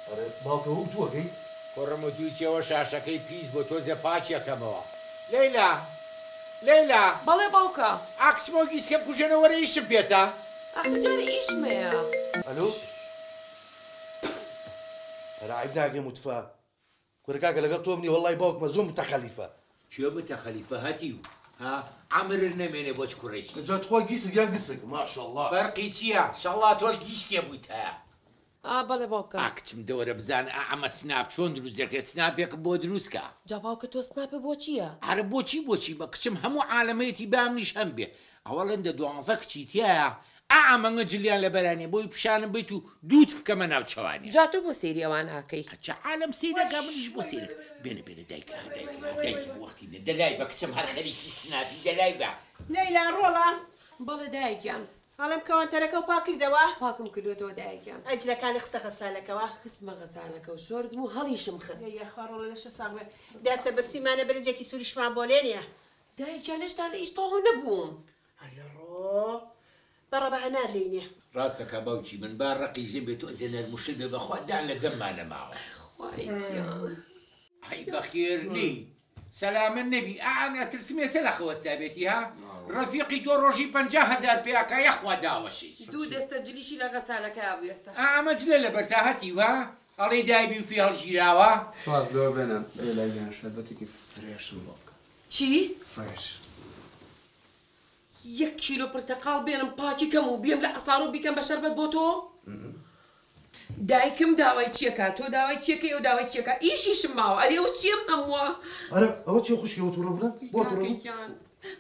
ئەرێ باوکە ئەوە وتووەکەی؟ کوڕم وتووی چێوە شاشەکەی پیس بووە تۆزێ پاکی ئەکەمەوە. لەیلا! لەیلا! بەڵێ باوکە. ئا کچم ئەو گیسکە بکوژێنە وەرە ئیشم پێتە. ئاخر جارێ ئیشم هەیە. ئەلۆ؟ ئەرێ عەیب ناکەی متفە. کورە کاکە لەگەڵ تۆم نیە وەڵای باوکمە زۆر متەخەلیفە. کێ متەخەلیفە هەتیو ها عەمرت نەمێنێ بۆ چ کوڕێکی. جا تخوا گیسک یان گسک ماشااللە. فەرقی چیە شەڵا تۆش گیسکێ بویتە. ئا بەڵێ باوکە. ئا کچم دەوەرە بزانە ئا ئەمە سناپ چۆن دروست دەکرێت سناپێکم بۆ دروست کە. جا باوکە تۆ سناپت بۆ چیە؟ ئەرە بۆچی بۆچی بە کچم هەموو عالەمەیەتی با منیش هەم بێ ئەوەڵێن دە دوانزە کچی تیایە ئا ئەمەنگە جلیان لەبەرا نیە بۆی پیشانم بەیت و دووت بکەمە ناو چەوانیان. جا تۆ بۆ سەیری ئەوان ئاکەی. ئەچە عالەم سەیرەکا منیش بۆ سەیرەکەم بێنە بێنە دایکە ها دایکە ها دایکە وەختی نیە دەلای بە کچم هەر خەریکی سناپی دەلای بە. لەیلا ڕۆڵە. بەڵێ دایە گیان. ئەڵێم کەوانتەرەکەو پاک کردەوە؟ پاکم کردوەتەوە دایە گیان. ئەی جلەکانی خستە غەسالەکەوە؟ خستمە غەسالەکەو شۆردم و هەڵیشم خست. ئەی یاخوا ڕۆڵە لەشت ساغ بێ. داسە برسیمانە برنجێکی سوریشمان بۆ لێنە. دایە گیان هێشتا لە ئیش تەواو نەبووم. ئەیەڕۆ بەڕە بە هەنار لێی نێ. ڕاست دەکا باوکی من با ڕەقی ژن بێ تۆزێ نەرم و شل بێ بەخوا دان لە دەمما نەماوە. خوایە گیان. ئەی بەخێر نێی سەلامەت نەبی ئا ئەم ئەترسم ئێسە لە خەوەستابێتی ها ڕەفیقی تۆ ڕۆژی 50 هەزار پێ ئەکا یەخوا داوەشێی. دوو دەستە جلیشی لە غەسالەکەیا بوو ئێستا. ئا ئەمە جلە لەبەرتا هەتیو ها ئەڵێی دایبی و پێ هەڵگیراوە. واز لەوە بێنە لەیلا گیان شەربەتێکی fresh م بۆ بکە. چی؟ fresh. یەک کیلۆ پرتەقاڵ بێنم پاکی کەم و بێم لە عەسارۆ بیکەم بە شەربەت بۆ تۆ؟ دایکم داوای چیەکا تۆ داوای چیەکەی ئەو داوای چیەکا ئیشیشم ماوە ئەرێ ئەوە چیەم هەمووە. ئەرێ ئەوە چیە خوشکێ ئەوە توڕە بوونە بۆ توڕە کاکە بوون؟ گیان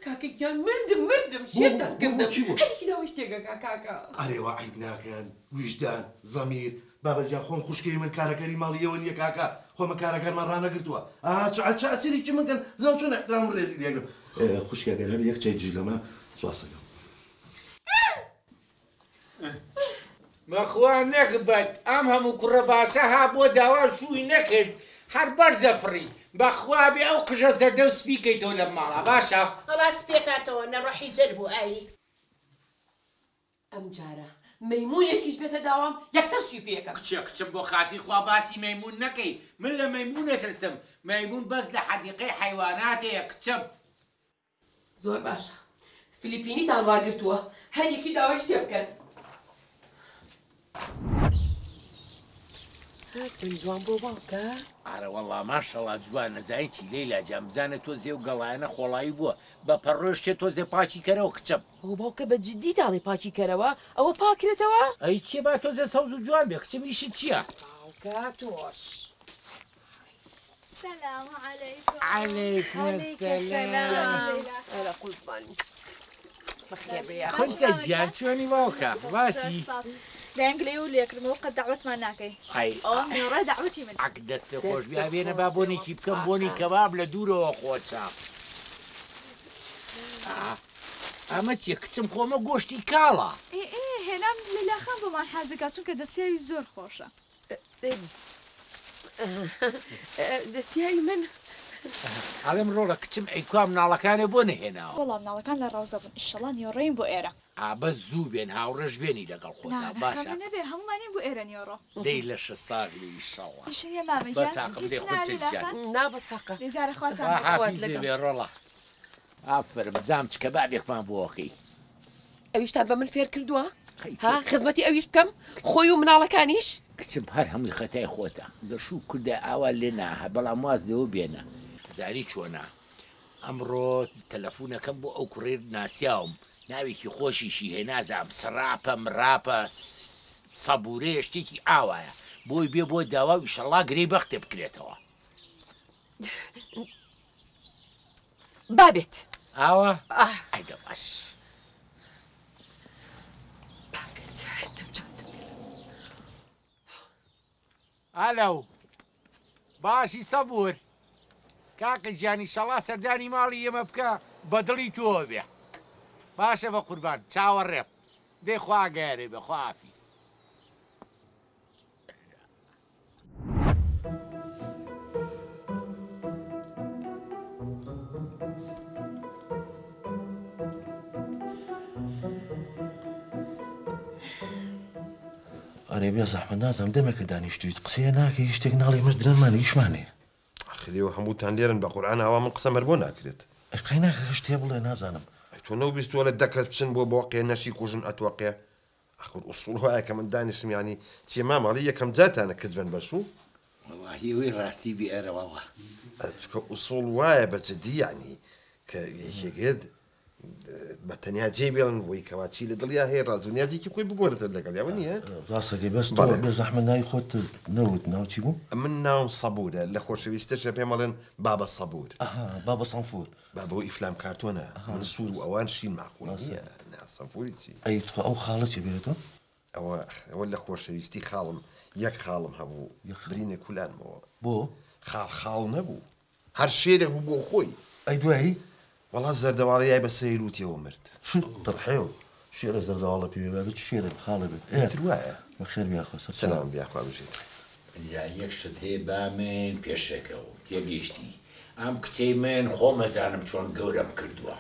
کاکە گیان مردم مردم بۆ شێتتان بۆ بۆ کردم چی بوو؟ هەریکی داوای شتێک ئەکا کاکە. ئەرێ وا عەیب ناکەن ویژدان زەمیر بابە گیان خۆم خوشکەی من کارەکەری ماڵی ئێوە نیە کاکە خۆ من کارەکانمان ڕانەگرتووە ئا چ چ ئەسیرێکی من کەن بزانم چۆن ئیحترام و ڕێزی لێگرم خوشکە گەر هەبێ یەک چای جیلەمە سوپاس ئەکەم. بەخوا نەگبەت ئەم هەموو کوڕە باشە ها بۆ داوا شووی نەکرد هەر بەرزە فڕی بەخوا بێ ئەو قژە زەردە و سپی کەیتەوە لەم ماڵە باشە. وەڵا سپیەکاتەوە نە ڕۆحی زەرد بوو ئای. ئەمجارە مەیموونێکیش بێتە داوام یەکسەر شووی پێ ئەکەم. کچێ کچم بۆ خاتری خوا باسی مەیموون نەکەی من لە مەیموون ئەترسم مەیموون بەس لە حەدیقەی حەیوانات هەیە کچم. زۆر باشە فلیپینیتان ڕاگرتووە هەر یەکی داوای شتێ بکەن. ها چەند جوان بۆ باوکە. ئارەوەڵا ماشەڵا جوانە زانی چی لەیلا جان بزانە تۆزێ و گەڵایانە خۆڵایی بووە بە پەڕۆش چێ تۆزێ پاکی کەرەوە کچم. ئەوە باوکە بە جدی تاڵی پاکی کەرەوە ئەوە پاکرێتەوە؟ ئەی چیە با تۆزێ سەوز و جوان بێ کچم ئیشت چیە؟ باوکە تۆش. سلام علیکم. علیکم السلام. ئەرە قوربان بەخێر بێی یاخوا. خونچە گیان چۆنی باوکە باشی؟ دایم گلەیی و لێکردمەوە قەت دەعوەتمان ناکەی. ئەی ئەوە نۆرە دەعوەتی من. عەک دەستت خۆش بێ دەستت ئەبێنە با خۆش بێ بۆنێکی بکەم بۆنی وەسفاکە. کەباب لە دوورەوە خۆشە. ئەمە چیە کچم خۆمە گۆشتی کاڵە. ئێ ئێ هێنام لەیلا خان بۆمان حازر کا چونکە دەسیاوی زۆر خۆشە. دەسیاوی من. ئەڵێم ڕۆڵە کچم ئەی کوا مناڵەکانێ بۆ نەهێناوە؟ وەڵا مناڵەکان لە ڕەوزە بوون ئیشەڵا نیۆڕێین بۆ ئێرە. ئا بەس زوو بێن هاوڕێش بێنی لەگەڵ نا خۆتا نا باشە. خەمە نەبێ هەموومانین بۆ ئێرە نیۆڕۆ. دەی لەشت ساغ بێ ئیشەڵا. ئیش نییە مامە بەس گیان هەقم هیچ دەی نا خونچە لەیلا گیان. خان. نا بەس هەقە. دەی جارە خواتان خوا لەگەڵ. خوات حافیزێ لەگەڵ. بێ ڕۆڵە. ئافەرم بزانم چ کەبابێکمان بۆ ئەکەی. ئەویشتان بە من فێر کردووە؟ خەی ها چێ. خزمەتی ئەویش بکەم خۆی و مناڵەکانیش؟ کچم هەر هەمووی خەتای خۆتە گەر شوو کوردە ئاوا لێ ناهە بەڵام واز لەوە بێنە. زانی چۆنە ئەمڕۆ تەلەفونەکەم بۆ ئەو کوڕەی ناسیاوم ناوێکی خۆشیشی هەیە نازانم سڕاپە مڕاپە سەبورەیە شتێکی ئاوایە بۆی بێ بۆ داوا و ئیشەڵا گرێی بەختێ بکرێتەوە. با بێت. ئاوا؟ ئەی دە باش. با بێت نەجاتم بێ. ئەلەو باشی سەبور کاکە گیان ئیشەڵا سەردانی ماڵی ئێمە بکە بە دڵی تۆوە بێ باشە بە قوربان چاوەڕێم دەی خوا ئاگایارێ بێ خواحافیز. ئەرێ بێ زەحمەت نازانم دەمێکە دانیشتویت قسەیە ناکەی هیچ شتێک ناڵێی مەش درەنگمان ئیشمان هەیە. ئاخر ئێوە هەمووتان لێرەن بە قورعان ئاوا من قسەم هەر بۆ ناکرێت. ئەی قەی ناکە کە شتێ بڵێ نازانم. ئەی تۆ نەوبیستووە لە دە کەس بچن بۆ بۆقێ نەشی کوژن ئەتۆقێ ئاخر ئوسوڵ وایە کە من دانیشم یانی چیە مامە ئەڵێی یەکەم جارتانە کچ بن بە شوو؟ وەڵاهی ئەوەی ڕاستی بێ ئەرە وەڵا. چونکە ئوسوڵ وایە بە جدی یانی کە یەکێک یەت بە تەنیا جێی بێڵن بۆی کەوا چی لە دڵیا هەیە ڕاز و نیازێکی خۆی بگۆرێتە لەگەڵیا وە نییە؟ ڕاستەکەی بەس تۆ بێ زەحمەت ناوی خۆت نەوت ناو چی بوو؟ من ناوم سەبوورە لە خۆشەویستیشە پێم ئەڵێن بابە سەبوور. ئەها بابە سەنفور. بابە ئەوە ئیفلام کارتۆنە من سوور و ئەوان شین مەعقول نییە نا سەنفوری چی؟ ئەی تخوا ئەو خاڵە چیە بێرێتەوە؟ ئەوە ئەوە لە خۆشەویستی خاڵم یەک خاڵم هەبوو برینێ کولانمەوە. بۆ؟ خاڵ خاڵ نەبوو هەر شێرێک بوو بۆ خۆی. ئەی دوایی؟ وەڵا زەردەواڵە یای بە سەیر وتیەوە مرد. تڕحێو شێرە زەردەواڵە پێوێ بابێ چ شێرێک خاڵێ بێ ئێ ئیتر وایە. بەخێر بی یاخوا سەر چاو. سەلام بی یاخوا بژیت. ئینجا یەک شت هەیە با من پێشێکەوم تێگەیشتی ئەم کچەی من خۆم ئەزانم چۆن گەورەم کردووە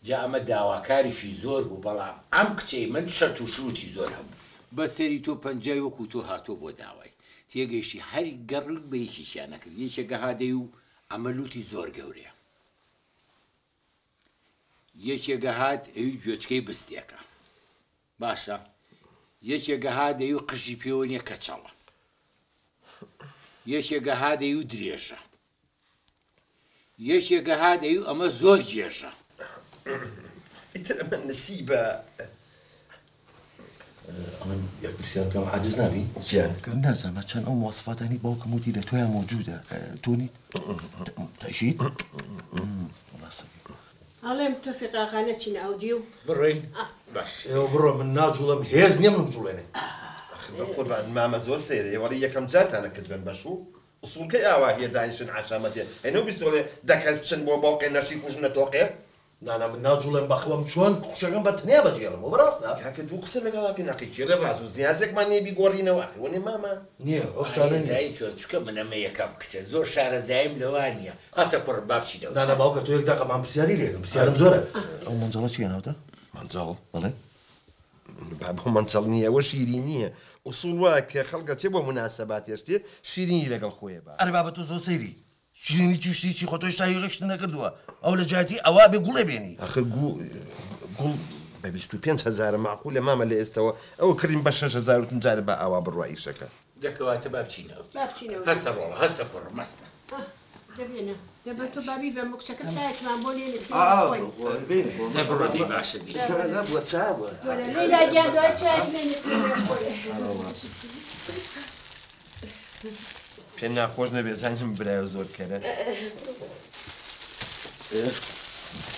جا ئەمە داواکاریشی زۆر بوو بەڵام ئەم کچەی من شەرت و شروتی زۆر هەبوو. بەسەری تۆ پەنجای وەکو تۆ هاتووە بۆ داوای تێگەیشتی هەر گەڕ بە یەکێکیان نەکرد یەکێکە هادەی و ئەمە لوتی زۆر گەورەیە یەکێکە هات ئەوی گوێچکەی بستێکە باشە یەکێکە هات دەیو قژی پێوە نیە کەچەڵە یەکێکە هات دەیو درێژە یەکێکە هات دەیو ئەمە زۆر گێژە. ئیتر ئەمە نسیبە. ئەمن یەک پرسیار بکەم عاجز نابی؟ گیان. نازانم چەند ئەو مواسفاتانی باوکم وتی لە تۆیا مەوجودە تۆ نیت؟ تەئکید؟ وەڵا سەری. ئەڵێم تۆفیق ئاغا نەچینە ئەودیو؟ بڕۆین باش. ئێوە بڕۆن من ناجوڵێم هێز نیە من بجوڵێنێ. ئاخر بەقوربان مامە زۆر سەیرە ئێوەڵی یەکەم جارتانە کچ بن بەشوو ئوسوڵکەی ئاوا هیە دانیشن عەشامەتێ ئەی نەو بیستۆڵێ دە کەس بچن بۆ بۆقێ نەشی کوژن نەتۆقێ. نانا من ناجوڵێم بەخوام چۆن خوشکەکەم بە تەنیا بەجێڵم ئەوە ڕاستە؟ کاکە دوو قسە لەگەڵا بکەین ئەقی کێڵێ ڕاز و نیازێکمان نیە بیگۆڕینەوە ئەخر وەنێ مامە؟ نیە ئەو شتانە نیە. زانی چۆن چونکە من ئەمە یەکەم کچە زۆر شارەزاییم لەوە نیە هەستە کوڕم با بچینەوە. نانا باوکە تۆ یەک دەقە من پرسیاری لێکەم پرسیارم زۆرە ئەو مەنجەڵە چیە ناوتە؟ مەنجەڵ؟ بەڵێ. بابە مەنجەڵ نیە ئەوە شیرینیە ئوسوڵ وایە کە خەڵک ئەچێ بۆ موناسەباتێ شتێ شیرینی لەگەڵ خۆیە با. ئەرێ بابە تۆ زۆر سەیری شیرینی چی شتی چی خۆ تۆ هێشتا هیچ شتت نەکردووە ئەو لە جیاتی ئەوە بێ گوڵێ بێنی. ئاخر گوڵ گوڵ بە 25 هەزارە مەعقولە مامە لە ئێستەوە ئەوە کڕیم بە 6000 وتم جارێ با ئاوا بڕوا ئیشەکە. دە کەواتە با بچینەوە. با بچینەوە. هەستە ڕۆڵە هەستە کوڕم هەستە. دە بێنە دە بە تۆ با بیبەم بۆ کچەکە چایەکمان بۆ لێنێ پێ بخۆین. دە بڕۆ دەی باشە دەی. بووە چا بووە. وەرە لەیلا گیان دوای چایەک لێنێ پێ بخۆین. پێ ناخۆش نەبێ زانیم برایە زۆر کەرە.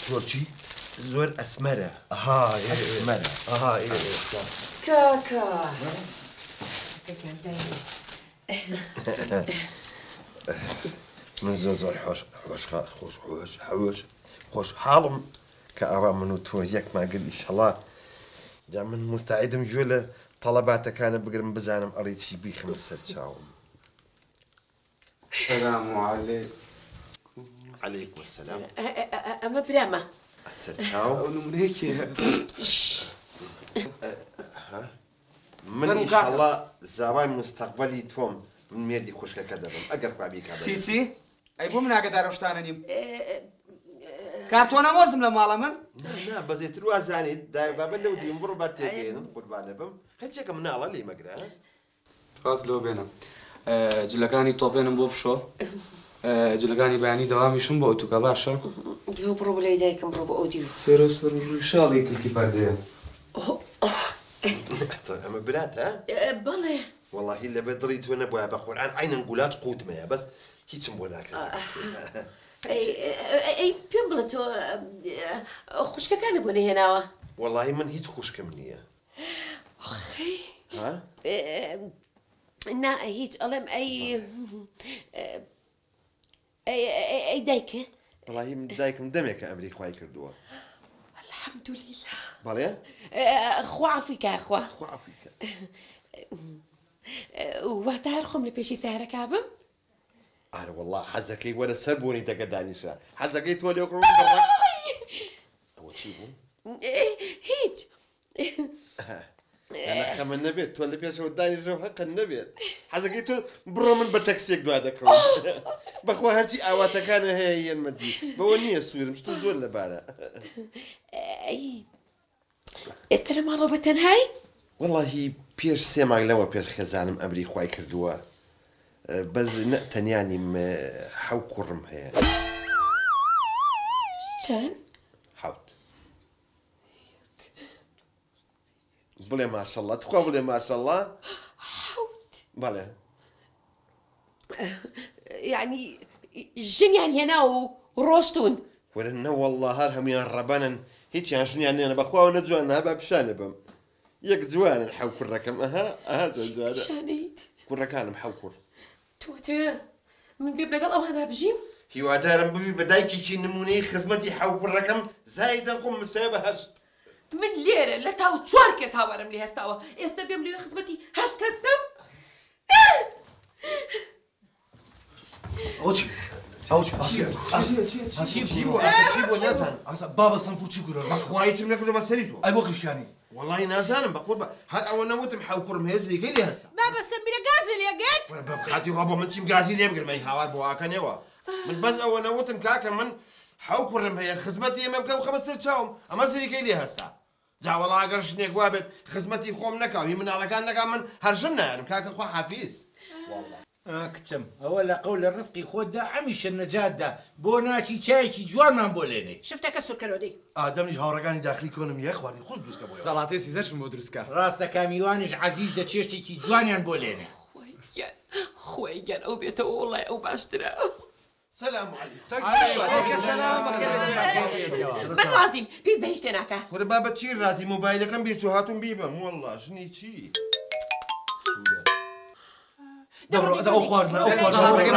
زۆر چی؟ زۆر ئەسمەرە. ئەها ئەسمەرە. ئەها کاکە گیان دایە. من زۆر زۆر حۆش حۆش خۆش حۆش حۆش خۆشحاڵم کە ئاوا من و تۆ یەکمان گرت ئیشەڵا جا من موستەعیدم گوێ لە تەڵەباتەکانە بگرم بزانم ئەڵێ چی بیخەمە سەر چاوم. سلام علیکم. علیکم السلام. ئەمە برامە. سەر چاو. ئەو نمونەیە کێیە؟ من ئیشەڵا زاوای موستەقبەلی تۆم من مێردی خوشکەکە دەبم ئەگەر خوا بیکا بە چی چی؟ ئەی بۆ من ئاگەدار ئەو شتانە نیم؟ کارتۆنە مۆزم لە ماڵە من؟ نا نا بەزێتر وا زانیت دایە بابە لەو دیم بڕۆ با تێگەیەنم قوربانە بم هەرچێکە مناڵە لێی مەگرە. ڕاست لەوە بێنە جلەکانی تۆپێنم بۆ بشۆ جلەکانی بەیانی دەوامیشم بۆ ئەوتوکە باشە؟ تۆ بڕۆ بۆ لای دایکم بڕۆ بۆ ئەو دیو. سەرە سەر و ڕووی شاڵی کلکی پەردەیە. ئەمە براتە؟ بەڵێ. وەڵاهی لەبەر دڵی تۆ نەبوایە بە قورئان عەینەن گولاج قوتمەیە بەس هیچم بۆ ناکرد. ئەی پێم بڵێ تۆ خوشکەکانت بۆ نەهێناوە؟ وەڵاهی من هیچ خوشکم نییە. ئۆخەی. ها؟ نا هیچ ئەڵێم ئەی ئەی دایکە؟ وەڵاهی من دایکم دەمێکە ئەمری خوای کردووە. الحمدللە. بەڵێ؟ خوا عەفوی کا خوا. خوا عەفوی کا. واتە هەر خۆم لە پێشی سەیارەکە بم؟ ئارە وەڵا حەزەکەی وەرە سەر بۆنیتەکە دانیشە حەزەکەی تۆ لێ کڕۆ ئەوە چی بوو؟ هیچ. لە خەمە نەبێت تۆ لە پێشەوە دانیشەوە هەقە نەبێت. حەزەکەی تۆ بڕۆ من بە تەکسیەک دوا دەکەوم. بەخوا هەرچی ئاواتەکانە هەیە یەنمەدی بەوە نییە سوورم شتم زۆر لەبارە. ئەی ئێستا لە ماڵەوە بە تەنهای؟ وەڵاهی پێش 3 مانگ لەوە پێش خێزانم ئەمری خوای کردووە. بەس تەنیا نیم حەو کوڕم هەیە. چەند؟ 7. بڵێ ماشەڵڵا تخوا بڵێ ماشەڵڵا. 7 بەڵێ. یعنی ژنیان هێنا و ڕۆشتون. وەرە نەوەڵڵا هەر هەمویان ڕەبەنن هیچیان ژنیان نێنە بەخواوە نەجوان نابا پیشانە بم. یەک جوانن حەو کوڕەکەم. ئەها ئەها جوانە. پیشانەیت؟ کوڕەکانم حەو کوڕ. تۆ تێ من بێم لەگەڵ ئەوانە بژیم؟ هیوادارم ببی بە دایکێکی نمونەی خزمەتی حەو کوڕەکەم زایدەن خۆم مسایە بە 8. من لێرە لە تاو 4 کەس هاوارم لێ هەستاوە ئێستا بێم لێ خزمەتی 8 کەس بکەم؟ ئەو چی؟ ئەو چی؟ چی بوو؟ چی بوو؟ نازانم. بابە سەنفور چی گورە؟ بەخوا هیچم نەکردووە بە سەری تۆ. ئەی بۆ قیشکانی؟ وەڵی نازانم بەقوربە هەر ئەوە نەوتم حەو کوڕم هەیە زریکەی لێ هەستا. بابە سەمیرە گازی لێگەت؟ وەرە بەخاتی وا بۆ من چیم گازی لێ بگرم ئەی هاوار بۆ ئاکەنێوە. من بەس ئەوە نەوتم کاکە من حەو کوڕم هەیە خزمەتی ئێمە بکە و خەمە سەر چاوم ئەمە زریکەی لێ هەستا. جا وەڵا ئەگەر ژنێک وا بێت خزمەتی خۆم نەکاو هی مناڵەکان نەکا من هەر ژن نایەنم کاکە خوا حافیز. کچم ئەوە لە قەول لە ڕزقی خۆتدا ئەمیشە نەجاتدا بۆ ناچی چایەکی جوانمان بۆ لێنێ. شفتەکە سوورکەرەوە دەی. ئادەمیش هاوڕەکانی داخلی کۆنم یە خواردی خۆش دروستکە بۆیەوە. زەڵاتەی سیزەرشم بۆ دروستکە. ڕاستە کامیوانیش عەزیزە چێشتێکی جوانیان بۆ لێنێ. خۆی گیان ئەو بێتەوە وەڵای ئەو باشترە. سلام علیکم. من ڕازیم پیس بە هیچ تێناکە. وەرە بابە چی ڕازی مۆبایلەکەم بیرچوو هاتوم بیبەم وەڵڵا ژنی چی؟ دەبڕۆ ئەو خواردنە ئەو خواردنە.